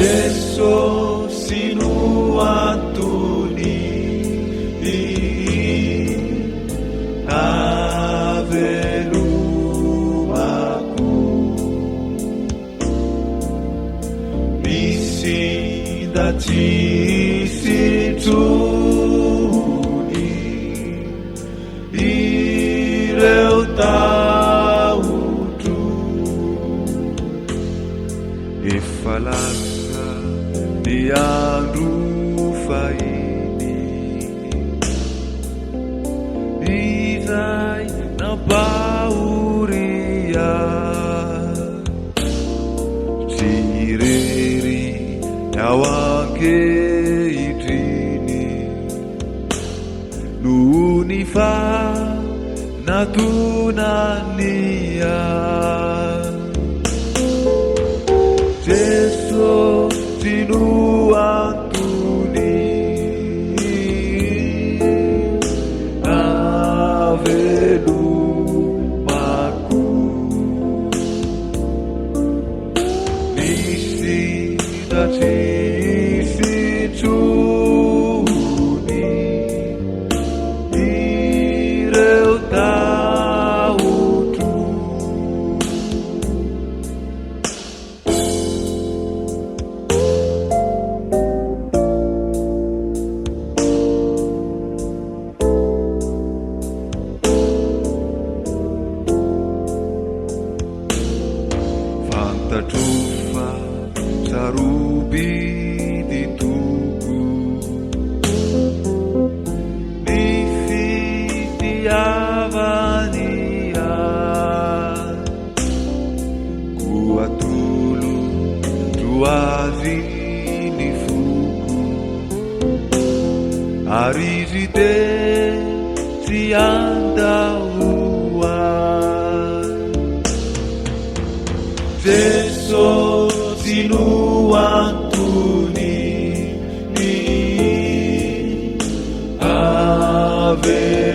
Jesosy no antony havelomako. Misy da tsisy intsony ireo tahotro. Efa lasa ny andro fahiny izay nampahory ahy. Tsy irery aho ankehitriny noho ny fanatonany ahy. Jesosy no antony havelomako. Misy na tsisy intsony ireo tahotro. Fantatro fa sarobidy tokoa ny fitiavany ahy, koa atolotro azy ny foko, ary izy dia tsy handao ahy. Jesosy no antony ny havelomako.